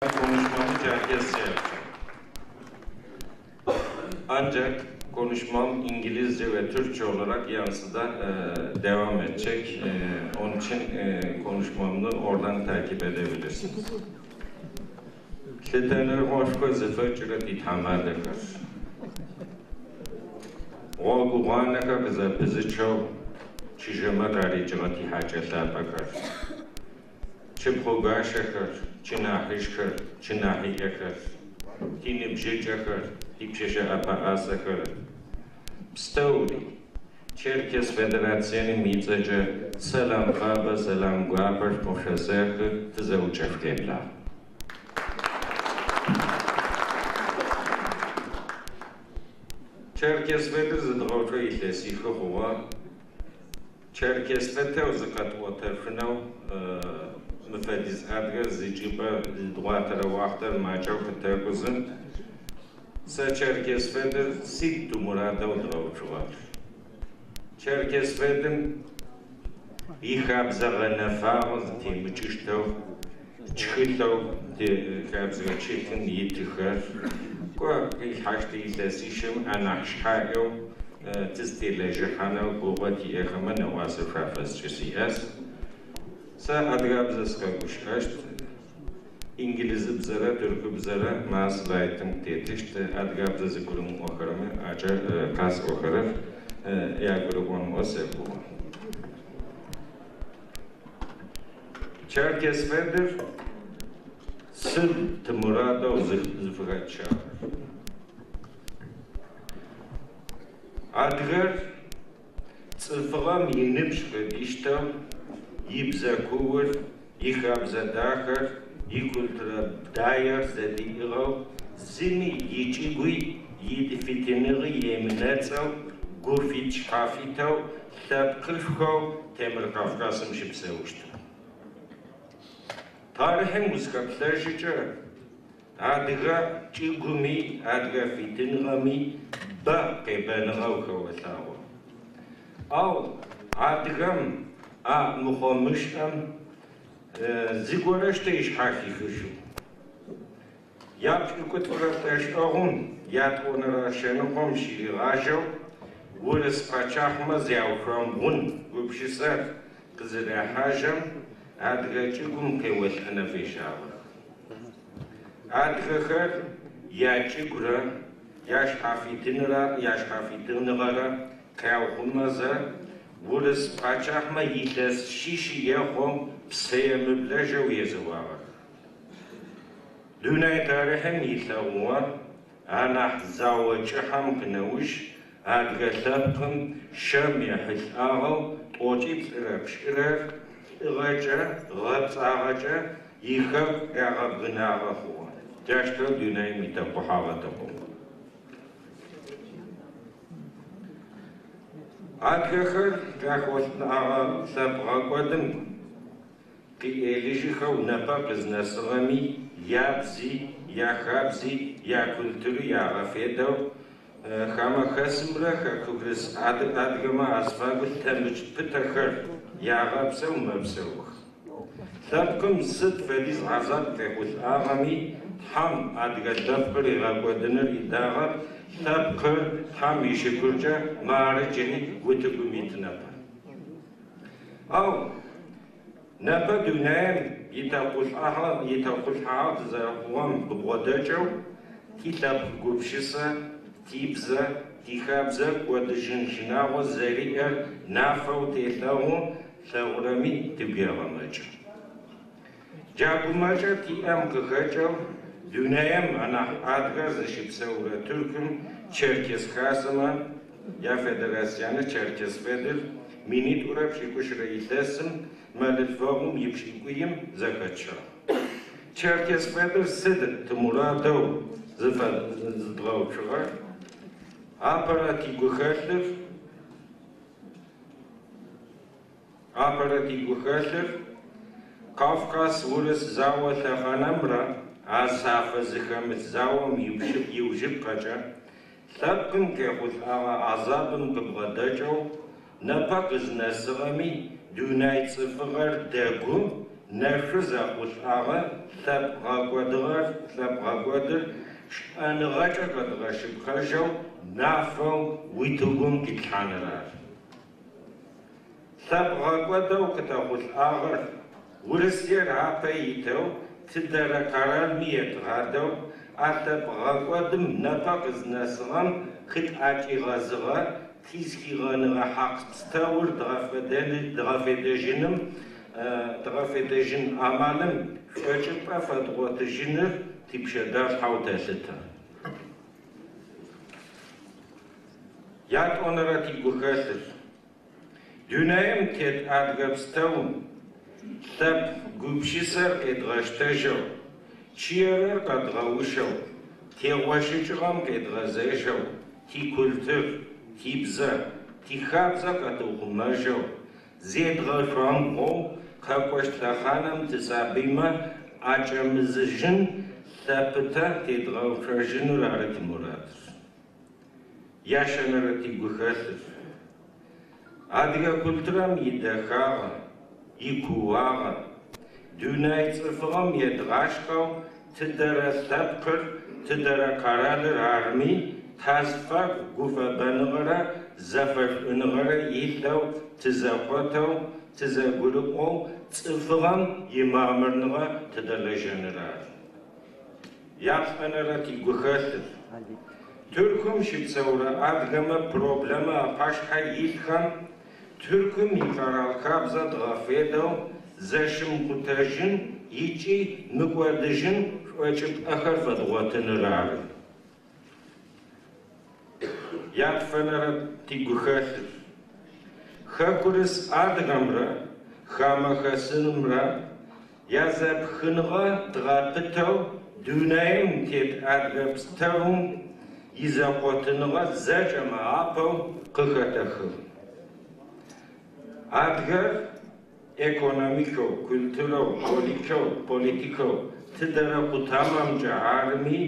Konuşmamı Çerkesçe yapacağım. Ancak konuşmam İngilizce ve Türkçe olarak yansıda devam edecek. Onun için konuşmamı oradan takip edebilirsiniz. Лъытэныгъэшхо зыфэкӏырэ титхьаматэхэр, гъогугъуанэхэр къызэпызычэу чыжьэмэ къарикӏыгъэ тихьакӏэ лъапӏэхэр, тшыпхъугуащэхэр, тшынахьыжъхэр, тшынахьыкӏэхэр, тиныбжьыкӏэхэр, типшъэшъэ ӏэпэӏасэхэр, пстэури Черкес Федерацием ыцӏэкӏэ сэлам фабэ, сэлам гуапэр къышъосэхы, тызэӏукӏэ шъукъеблагъ. Черкес Федыр зыдгъэуцоу илъэсихы хъугъэ. Черкес лъэтэу зыкъэтӏотэшъунэу мы фэдиз адыгэ зы чӏыпӏэ зыдгъуатэрэ уахътэр макӏэу къытэкӏузы, сэ Черкес Федыр сыд мурадэу дгъэуцугъэр? Черкес Федым ихабзэ гъэнэфагъэ зытемыкӏыщтэу тхылъэу хабзэ тхылъым итыхэр, кӏо къихьащт илъэсищым анахь шъхьаӏэу тызтелэжьыхьанэу гугъэ тиӏэхэмэ нэӏуасэ шъуафэсшӏы сиӏэс. Сэ адыгабзэ сыкъэгущыӏэщт, инглизыбзэрэ тыркубзэрэ ма слайдым тетыщт, адыгабзэ зыгурымыӏохэрэмэ акӏэ къасӏохэрэр ягурыӏонэу сэгугъэ. Черкес Федыр сыд тимурадэу зыфыхэтщагъэр? Адыгэр цӏыфыгъэм иныбжь къыдиштэу, ибзэ куур, ихабзэ дахэр, икультурэ даер зэдиӏыгъэу, зыми ичӏыгуи ифитыныгъи емынэцӏэу, гуфит шъхьафитэу, лъэпкъышхоу Темыр Кавказым щыпсэущтыгъ. Тарихъым узхэплъэжьыкӏэ адыгэ чӏыгуми, адыгэ фитыныгъэми бэ къебэныгъэу хэолъагъо. Ау адыгэм а мыхъо-мышӏэм зыгорэщтэ ишъхьэ хихыжьыгъ. Япшӏыкӏутӏурэ лӏэшӏэгъум ятӏонэрэ шэныкъом щыригъажьэу урыс пачъыхьэмэ зяушъомбгъун гупшысэр къызырахьажьэм адыгэ чӏыгум къеолӏэнэу фежьагъэх. Адыгэхэр ячӏыгурэ яшъхьафитыныгъэрэ къяухъумэзэ урыс пачъыхьэмэ илъэс шъищ ехъоу псэемыблэжьэу езэуагъэх. Дунэе тарихъым илъэгъугъэ анахь зао кӏыхьэм къынэуж адыгэ лъэпкъым щэм ехьылӏагъэу 43-рэ лӏыгъэкӏэ, гъэпцӏагъэкӏэ ихэку рагъэбгынагъэ хъугъэ. Джащтэу дунаим итэкъухьагъэ тыхъугъ. Адыгэхэр къяхъулӏагъэ лъэпкъгъэкӏодым къиӏелыжьыхэу непэ къызнэсыгъэми ябзи, яхабзи, якультури ягъэфедэу хамэ хэсымрэ хэкубрыс адыгэмэ азыфагу лъэмыдж пытэхэр ягъэпсэу мэпсэух. Лъэпкъым сыд фэдиз хьазаб къехъулӏагъэми Тхьэм адыгэ лъэпкъыр игъэкӏодыныр идагъэп, лъэпкъыр Тхьэм ишыкуркӏэ мары джыри утыгум ит непэ. Ау непэ дунаим итэкъулӏагъэ тызэрэхъугъэм къыбгъодэкӏэу тилъэпкъ гупшысэ, тибзэ, тихабзэ кӏодыжьын щынагъо зэриӏэр нафэу телъэгъу, лъэгъурэми тыгу егъэмэкӏы. Джа гумэкӏэ тиӏэм къыхэкӏэу дунаим анахь адыгэр зыщыпсэурэ Тыркум Черкес хасэмэ я Федерацияны Черкес Федыр 2020 илъэсым мэлылъфэгъум ипшӏыкӏуим зэхэтщагъ. Черкес Федыр сыд тимурадэу зыдгъэуцугъэр? Апэрэ тигухэлъыр Кавказ урыс зао лъэхъанэмрэ а зафэ зыхэмылъ заом иужьыпкъэкӏэ лъэпкъым къехъулӏагъэ азабым къыбгъэдэкӏэу непэ къызнэсыгъэми дунай цӏыфыгъэр дэгу. нэшъу зэхъулӏагъэ лъэпкъ гъэкӏодыгъэр лъэпкъ гъэкӏодыр шӏэныгъэкӏэ къэдгъэшъыпкъэжьэу нафэу утыгум къитлъхьаныр ары. Лъэпкъ гъэкӏодэу къытэхъулӏагъэр Урысыер апэ итэу тыдэрэ къэралми етгъадэу а лъэпкъ гъэкӏодым непэ къызнэсыгъэм къытӏэкӏигъэзыгъэ тизхигъэныгъэ хьакъ пстэур дгъэфедэжьыным дгъэфедэжьын амалым шӏокӏыпӏэ фэдгъотыжьыныр типшъэдалъхьэу тэлъытэ. Ятӏонэрэ тигухэлъыр. Дунаим тет адыгэ пстэум лъэпкъ гупшысэр къедгъэштэжьэу, чъыерэр къэдгъэущэу, тегъощыкӏыгъэм къедгъэзэжьэу, тикультур, тибзэ, тихабзэ къэтыухъумэжьэу, зедгъэушъомбгъоу къэкӏощт лъэхъаным тисабыймэ акӏэмызыжьын лъэпытэ тедгъэуцожьыныр ары тимурадыр. Ящэнэрэ тигухэлъыр. Адыгэ культурэм идэхагъэ, икууагъэ, дунай цӏыфыгъэм едгъашхэу тыдэрэ лъэпкъыр, тыдэрэ къэралыр арми тазфагу гуфэбэныгъэрэ зэфэшӏуныгъэрэ илъэу тызэкъотэу, тызэгурыӏоу цӏыфыгъэм имамырныгъэ тыдэлэжьэныр ары. Яплӏэнэрэ тигухэлъыр. Тыркум щыпсэурэ адыгэмэ проблемэ апашъхьэ илъхэм Тыркум икъэрал хабзэ дгъэфедэу зэщымыкъутэжьын ыкӏи мыкӏодыжьын шӏокӏыпӏэхэр фэдгъотыныр ары. Ятфэнэрэ тигухэлъыр. Хэкурыс адыгэмрэ хамэ хэсынымрэ язэпхыныгъэ дгъэпытэу дунаим тет адыгэ пстэум изэкъотыныгъэ зэкӏэмэ апэу къыхэтэхы. Адыгэр экономикэу, культурэу, политикэу тыдэрэ къутамэмкӏэ арми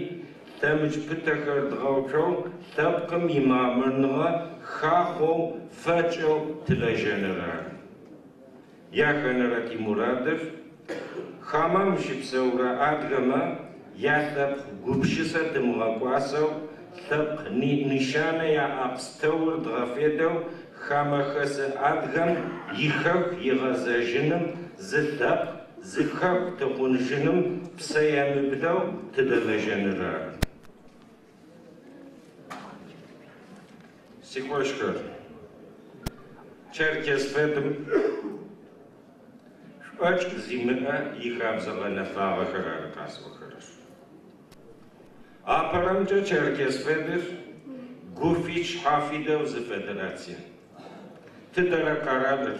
лъэмыдж пытэхэр дгъэуцоу лъэпкъым имамырныгъэ хахъоу фэкӏэу тылэжьэныр ары. Яхэнэрэ тимурадыр. Хамэм щыпсэурэ адыгэмэ ялъэпкъ гупшысэ тымыгъэкӏуасэу лъэпкъ нишанэ яӏэ пстэур дгъэфедэу хамэ хэсы адыгэм ихэку игъэзэжьыным зы лъэпкъ, зы хэку тыхъунжьыным псэемыблэу тыдэлэжьэныр ары. Сикъошхэр, Черкес Федым шӏокӏ зимыӏэ ихабзэ гъэнэфагъэхэр ары къасӏохэрэр. Апэрэмкӏэ Черкес Федыр гуфит шъхьафитэу зы федерацие. Тыдэрэ къэралыр,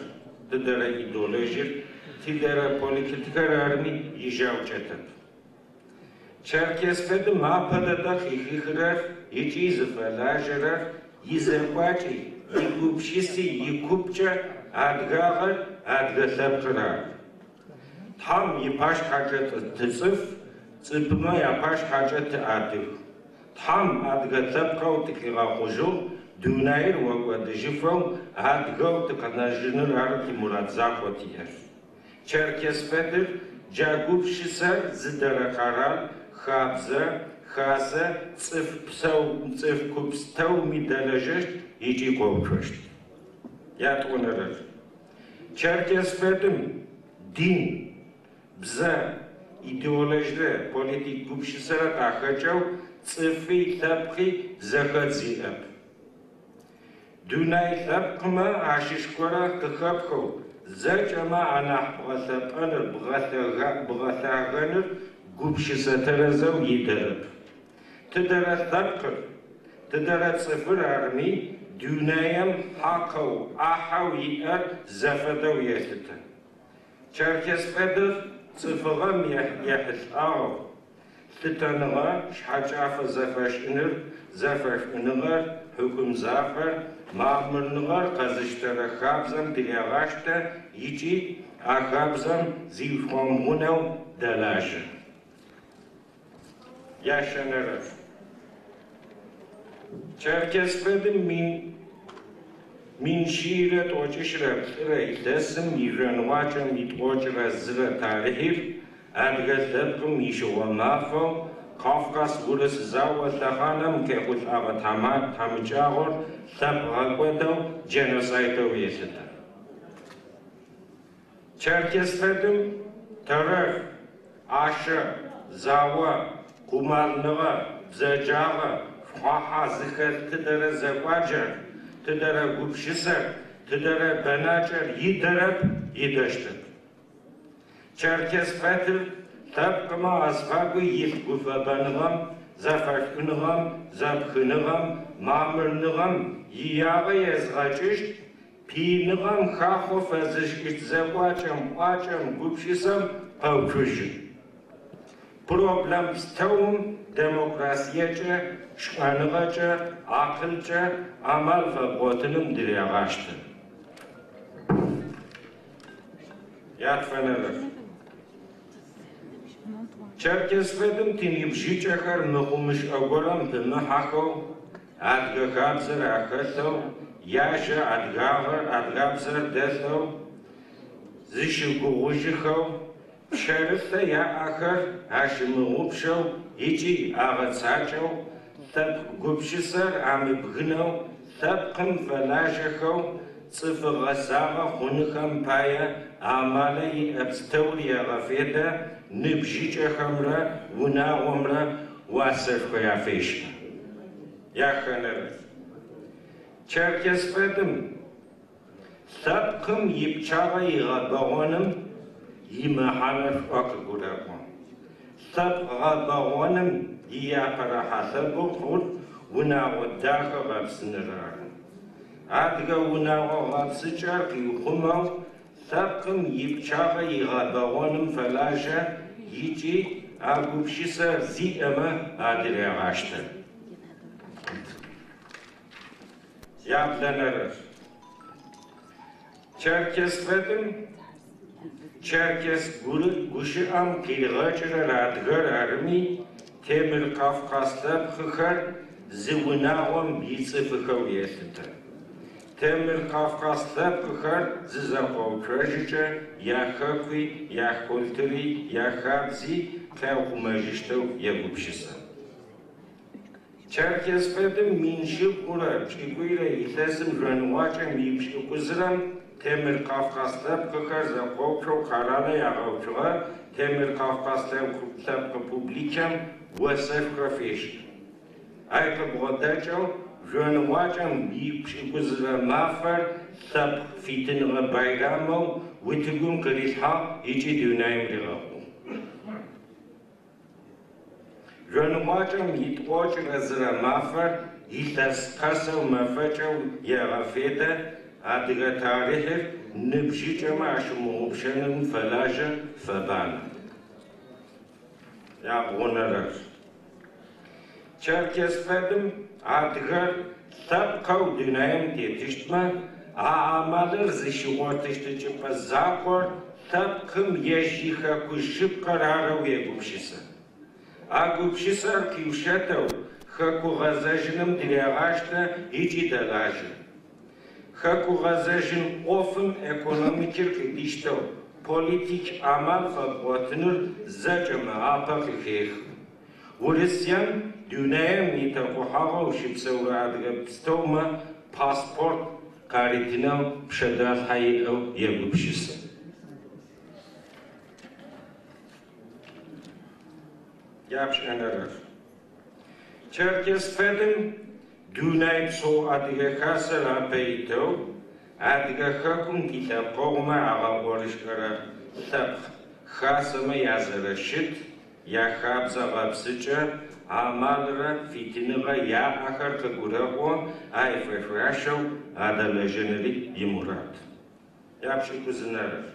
тыдэрэ идеологиер, тыдэрэ политикэр арми ижьау кӏэтэп. Черкес Федым апэ дэдэ къыхихырэр ыкӏи зыфэлажьэрэр изекӏуакӏи, игупшыси, икупкӏэ адыгагъэр, адыгэ лъэпкъыр ары. Тхьэм ипашъхьэкӏэ тыцӏыф, цӏыфмэ япашъхьэкӏэ тыадыг. Тхьэм адыгэ лъэпкъэу тыкъигъэхъужьыгъ, дунаир окӏодыжьыфэу адыгэу тыкъэнэжьыныр ары тимурад закъо тиӏэр. Черкес Федыр джа гупшысэр зыдэрэ къэрал, хабзэ, хасэ, цӏыф псэу, цӏыф куп пстэуми дэлэжьэщт ыкӏи гоуцощт. Ятӏонэрэр. Черкес Федым дин, бзэ, идеологие, политик гупшысэрэ къахэкӏэу цӏыфи лъэпкъи зэхэдз иӏэп. Дунай лъэпкъмэ ащыщ горэ къыхэпхэу зэкӏэмэ анахь бгъэлъэпӏэныр, бгъэлъагэныр гупшысэ тэрэзэу идэрэп. Тыдэрэ лъэпкъыр, тыдэрэ цӏыфыр арми дунаим хьакъэу, ӏахьэу иӏэр зэфэдэу елъытэ. Черкес Федыр цӏыфыгъэм ехьылӏагъэу, лъытэныгъэ шъхьэкӏафэ зэфэшӏыныр, зэфэшӏуныгъэр, хьыкум зафэр, мамырныгъэр къэзыштэрэ хабзэм дырегъаштэ ыкӏи а хабзэм зиушъомбгъунэу дэлажьэ. Ящэнэрэр. Черкес Федым 1142 илъэсым ижъоныгъуакӏэм итӏокӏырэ зырэ тарихъыр адыгэ лъэпкъым ишъыгъо мафэу Кавказ-урыс зао лъэхъаным къехъулӏэгъэ тхьамыкӏагъор лъэпкъ гъэкӏодэу дженоцидэу елъытэ. Черкес фэдым террор, ӏашэ, зао, къумалныгъэ, бзэджагъэ, шхъуахьэ зыхэлъ тыдэрэ зекӏуакӏэр, тыдэрэ гупшысэр, тыдэрэ бэнакӏэр идэрэп, идэщтэп. Черкес фэтыр лъэпкъымэ азфагу илъ гуфэбэныгъэм, зэфэшӏуныгъэм, зэпхыныгъэм, мамырныгъэм иягъэ езгъэкӏыщт, пыиныгъэм хахъо фэзышӏыщт зекӏуакӏэм, ӏуакӏэм, гупшысэм пэуцужьы. Проблем пстэум демокрациекӏэ, шӏэныгъэкӏэ, акъылкӏэ амал фэбгъотыным дырегъаштэ. Ятфэнэрэр. Черкес фэдым тиныбжьыкӏэхэр мыхъумышӏэ горэм пымыхьэхэу, адыгэ хабзэр ахэлъэу, яжьэ адыгагъэр, адыгабзэр дэлъэу, зыщыгугъужьыхэу, пшъэрылъэ яӏэхэр ащымыгъупшэу ыкӏи агъэцакӏэу, лъэпкъ гупшысэр амыбгынэу, лъэпкъым фэлажьэхэу, цӏыф гъэсагъэ хъунхэм пае амалэ иӏэ пстэур егъэфедэ, ныбжьыкӏэхэмрэ унагъомрэ уасэшхо яфешӏы. Яхэнэрэр. Черкес фэдым лъэпкъым ипчъагъэ игъэбэгъоным имэхьанэ шӏо къыгурэӏо. Лъэпкъ гъэбэгъоным иапэрэ хьалъэбыгъур унагъо дахэ гъэпсыныр ары. Адыгэ унагъо гъэпсыкӏэр къиухъумэу лъэпкъым ипчъагъэ игъэбэгъоным фэлажьэ ыкӏи а гупшысэр зиӏэмэ адырегъаштэ. Яблэнэрэр. Черкес фэдым черкес гущыӏэм къыригъэкӏырэр адыгэр арыми, Темыр Кавказ лъэпкъыхэр зы унагъом ицӏыфыхэу елъытэ. Темыр Кавказ лъэпкъыхэр зызэкъоуцожьыкӏэ яхэкуи, якультури, яхабзи къяухъумэжьыщтэу егупшысэ. Черкес фэдым 1390 илъэсым жъоныгъуакӏэм ипшӏыкӏузырэм Темыр Кавказ лъэпкъыхэр зэкъоуцоу къэралэ ягъэуцугъэ Темыр Кавказ лъэпкъ публикэм осэшхо фешӏы. Ай къыбгъодэкӏэу жъоныгъуакӏэм ипшӏыкӏузырэ мафэр лъэпкъ фитыныгъэ байрамэу утыгум къырилъхьагъ ыкӏи дунаим ригъэкъугъ. Жъоныгъуакӏэм итӏокӏырэ зырэ мафэр илъэс къэсэу мэфэкӏэу егъэфедэ, адыгэ тарихъыр ныбжьыкӏэмэ ащымыгъупшэным фэлажьэ, фэбанэ. Ябгъунэрэр. Черкес фэдым адыгэр лъэпкъэу дунаим тетыщтмэ, а амалыр зыщигъотыщт чӏыпӏэ закъор лъэпкъым ежь ихэку шъыпкъэр арэу егупшысэ. А гупшысэр къиушэтэу хэку гъэзэжьыным дырегъаштэ ыкӏи дэлажьэ. Хэку гъэзэжьын ӏофым экономикэр къыдиштэу, политик амал фэбгъотыныр зэкӏэмэ апэ къыхехы. Урысыем дунаим итэкъухьагъэу щыпсэурэ адыгэ пстэумэ паспорт къаритынэу пшъэдалъхьэ иӏэу егупшысэ. Япшӏэнэрэр. Черкес фэдым дунай псо адыгэ хасэр апэ итэу, адыгэ хэкум тилъэпкъэгъумэ агъэӏорышӏэрэ лъэпкъ хасэмэ язэрэщыт, яхабзэ гъэпсыкӏэ, амалрэ фитыныгъэ яӏэхэр къыгурэӏо, ай фэшъуашэу адэлэжьэнри имурад. Япшӏыкӏузынэрэр.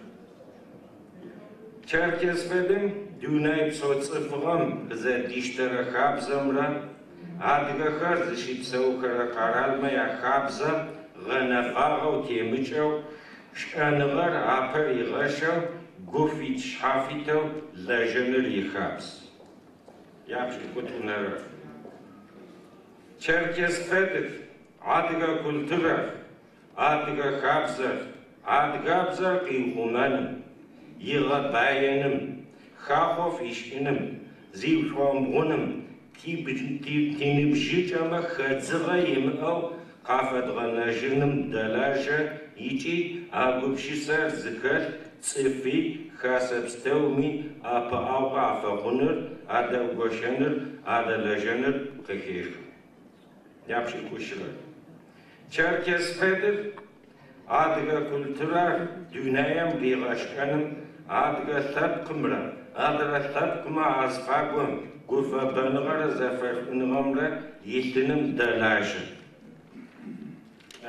Черкес фэдым дунай псо цӏыфыгъэм къызэдиштэрэ хабзэмрэ адыгэхэр зыщыпсэухэрэ къэралмэ яхабзэ гъэнэфагъэу темыкӏэу, шӏэныгъэр апэ ригъэшэу, гуфит шъхьафитэу лэжьэныр ихабз. Япшӏыкӏутӏунэрэр. Черкес фэдыр, адыгэ культурэр, Адыгэ хабзэр, адыгабзэр къиухъумэным, игъэбаеным, хахъо фишӏыным, зиушъомбгъуным, тиныбжьыкӏэмэ хэдзыгъэ имыӏэу къафэдгъэнэжьыным дэлажьэ ыкӏи а гупшысэр зыхэлъ цӏыфи хасэ пстэуми ӏэпыӏэгъу афэхъуныр, адэгощэныр, адэлэжьэныр къыхехы. Япшӏыкӏущырэр. Черкес Федыр адыгэ культурэр дунаим ригъэшӏэным, адыгэ лъэпкъымрэ адрэ лъэпкъмэ азыфагу гуфэбэныгъэрэ зэфэшӏуныгъэмрэ илъыным дэлажьэ.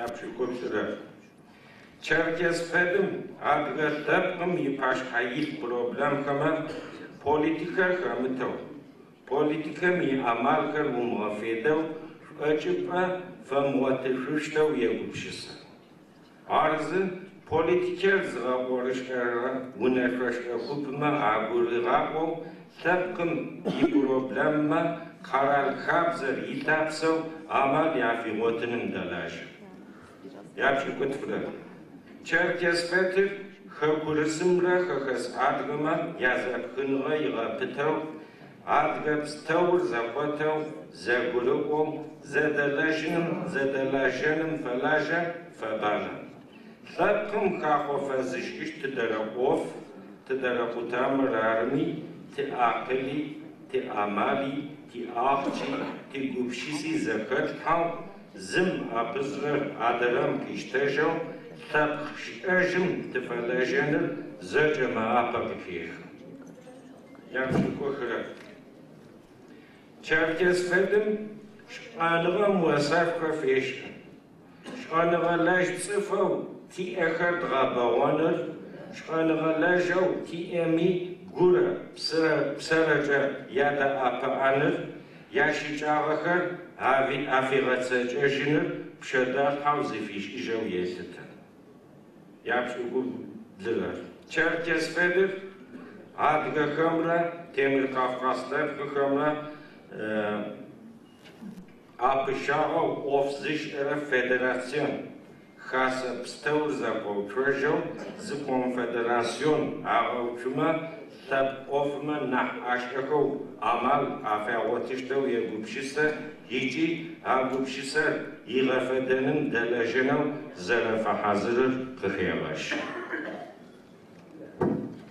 Япшӏыкӏуплӏырэр. Черкес Федым адыгэ лъэпкъым ипашъхьэ илъ проблемхэмэ политикэр хэмытэу, политикэм иамалхэр умыгъэфедэу шӏокӏыпӏэ фэмыгъотышъущтэу егупшысэ. Арзы политикэр зыгъэӏорышӏэрэ унэшъошӏэ купмэ агуригъаӏоу лъэпкъым ипроблеммэ къэрал хабзэр илъапсэу амал афигъотыным дэлажьэ. Япшӏыкӏутфырэр. Черкес Федыр хэкурысымрэ хэхэс адыгэмэ язэпхыныгъэ игъэпытэу, адыгэ пстэур зэкъотэу, зэгурыӏоу, зэдэлэжьыным, зэдэлэжьэным фэлажьэ, фэбанэ. Лъэпкъым хахъо фэзышӏыщт тыдэрэ ӏоф, тыдэрэ къутамэр арыми, тиакъыли, тиамали, тиахъщи, тигупшыси зэхэтлъхьэу, зым ӏэпызрэр адрэм къиштэжьэу, лъэпкъ шӏэжьым тыфэлэжьэныр зэкӏэмэ апэ къыхехы. Япшӏыкӏухырэр. Черкес Федым шӏэныгъэм осэшхо фешӏы. Шӏэныгъэлэжь цӏыфэу тиӏэхэр дгъэбэгъоныр, шӏэныгъэлэжьэу тиӏэми гурэ псэрэкӏэ ядэӏэпыӏэныр, ящыкӏагъэхэр афигъэцэкӏэжьыныр пшъэдэлъхьэу зыфишӏыжьэу елъытэ. Япшӏыкӏублырэр. Черкес Федыр адыгэхэмрэ Темыр Кавказ лъэпкъхэмрэ апыщагъэу ӏоф зышӏэрэ федерацион хасэ пстэур зэкъоуцожьэу зы конфедерацион агъэуцумэ лъэпкъ ӏофмэ нахь ашӏэхэу амал афягъотыщтэу егупшысэ ыкӏи а гупшысэр игъэфедэным дэлэжьэнэу зэрэфэхьазырыр къыхегъэщы.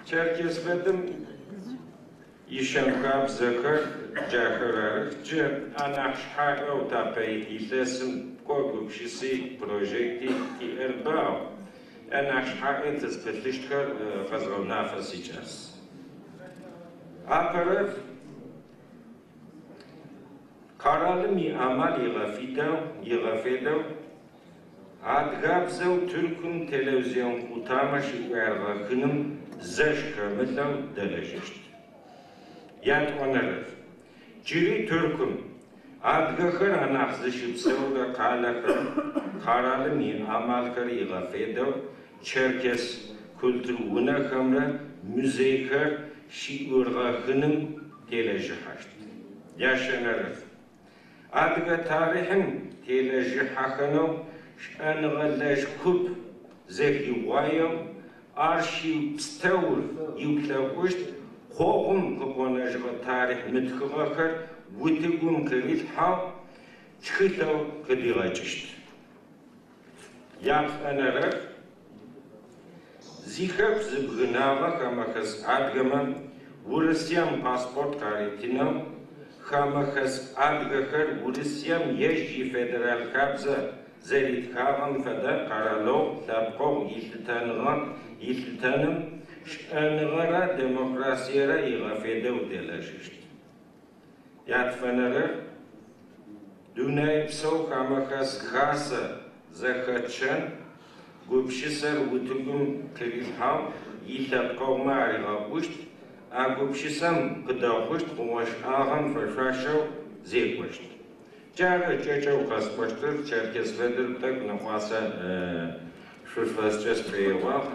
Черкес Федым ишэн-хабзэхэр джахэр арых. Джы анахь шъхьаӏэу тапэ илъэсым кӏо гупшыси прожекти тиӏэр бэ, ау анахь шъхьаӏэ тызпылъыщтхэр къэзгъэунафэ сикӏас. Апэрэр къэралым иамал игъэфедэу адыгабзэу Тыркум телевизион къутамэ щыӏуаргъэхыным зэщ хэмылъэу дэлэжьыщт. Ятӏонэрэр. Джыри Тыркум адыгэхэр анахь зыщыпсэурэ къалэхэм къэралым иамалхэр игъэфедэу черкес культур унэхэмрэ музейхэр щыӏургъэхыным телэжьыхьащт. Ящэнэрэр. Адыгэ тарихъым телэжьыхьэхэнэу шӏэныгъэлэжь куп зэхиугъуаеу архив пстэур иуплъэкӏущт, къогъум къыкъонэжьыгъэ тарихъ мытхыгъэхэр утыгум къырилъхьэу тхылъэу къыдигъэкӏыщт. Яплӏэнэрэр. Зихэку зыбгынагъэ хамэхэс адыгэмэ Урысыем паспорт къаритынэу, хамэхэс адыгэхэр Урысыем ежь ифедерал хабзэ зэритхагъэм фэдэ къэралыгъу лъэпкъэгъу илъытэным шӏэныгъэрэ демократиерэ игъэфедэу дэлэжьыщт. Ятфэнэрэр. Дунэе псэу хамэхэс хасэ зэхэтщэн, гупшысэр утыгум къырилъхьэу илъэпкъэгъумэ аригъэӏущт, а гупшысэм къыдэхъущт хъугъэ-шӏагъэм фэшъуашэу зекӏощт. Джары кӏэкӏэу къэсӏощтыр, Черкес Федыр тӏэкӏу нэӏуасэ шъуфэсшӏы сшӏоигъуагъ.